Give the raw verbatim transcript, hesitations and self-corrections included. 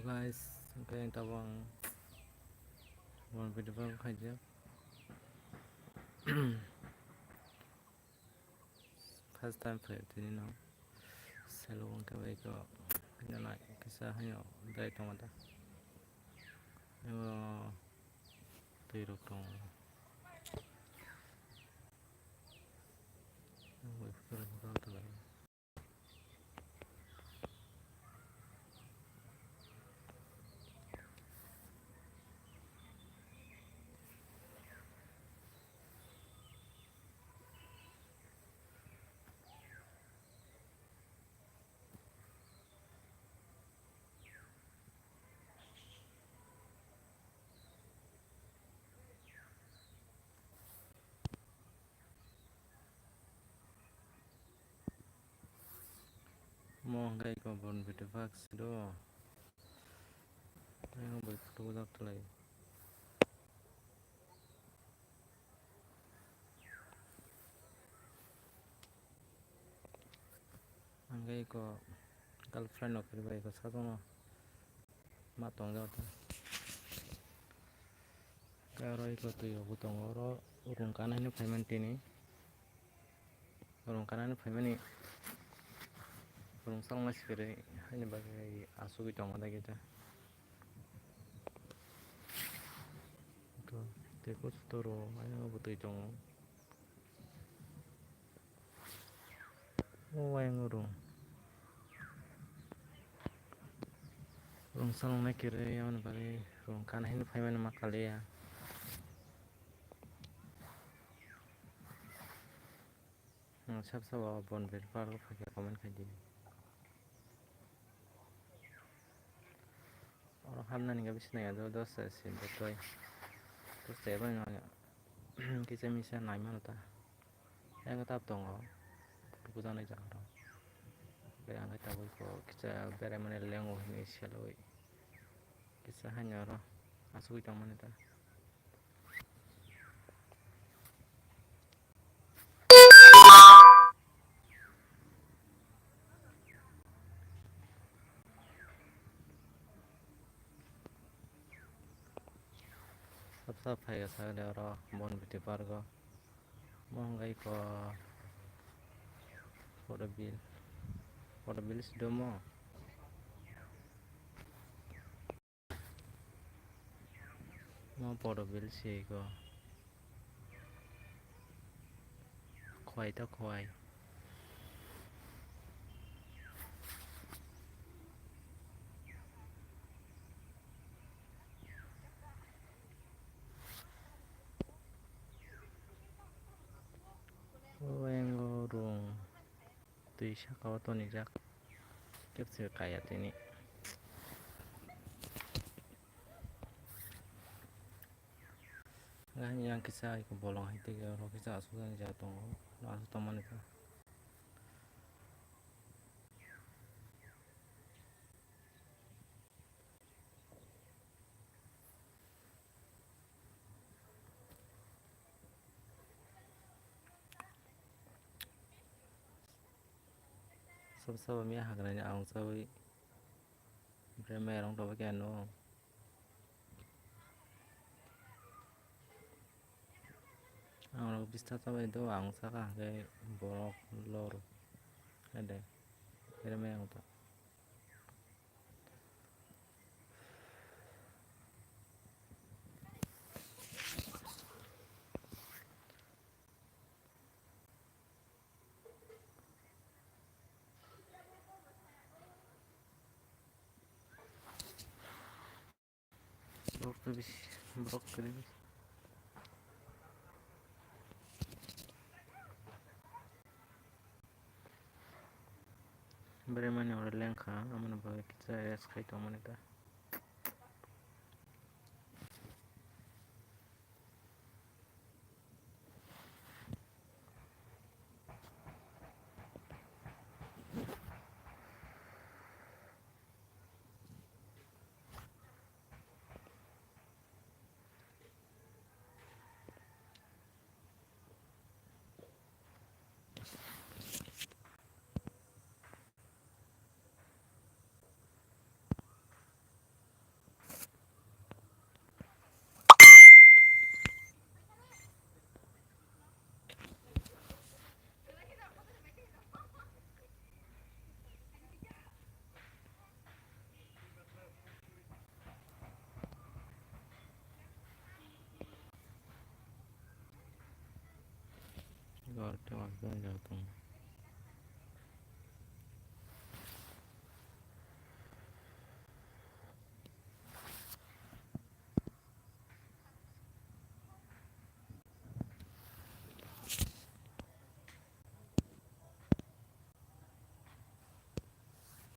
Guys, hwnkhe tabuk ang boni video khaijak. First time phaio tini no. Salo hwnkhe bai ko hino nai kisa haino dai tongo da. Ego twi rok tongo. Ego bai photo rok tongo. Mo hwnkhe eko boni video bak silo. Ayang bai photo bojak thalai. Hwnkhe eko girlfriend rok bai eko sajagno ma tongjak ta. Tei oro eko twi rok bo tongo, oro rung kana hinwi phaimani tini. Rung kanani phaimani rung salma sikiri haini bagwi asugwi tongo dagi ta. To tei kusu toro ayang bo twi tongo. O ayang rung, rung salma sikiri aboni bagwi rung kana hinwi phaimani ma kaliya. Ang sab sabo boni video park o phaikha comment khai di. Oro hapnani khe bisi nai ya, dos ta se botoi. Dos ta bai no kisa misa nai mano ta. Ego tab tongo. Bujanai jaga rok. Bai ang khe tabuk kisa berai mani lengo hinwi seloi. Kisa haino oro asugwi tong mani ta. Sab sab phai ka sak de oro bon biti park o. Mo hwnkhai ko photo bill, photo bill si domo. Mo photo bill si ko. Khwai ta khwai. O engo rung. Twi saka o tonijak. Kebse kaya tini. Yang kisa iko bolong hai tei oro kisa asuk jani ja tongo. Asuk tongmani kha. Sabo sabo miya hagrani ang chawi. Bre merong tobo khe ano. Ang rok bista chawi do ang saka hwnkhe borok lor. Ede. Bre merong to. Borok to bisi, borok kwrwi bisi. Beremani oro lengkha, amoni bagwi kisa rest khai tongmani ta. Tor tei uansukjak tongo.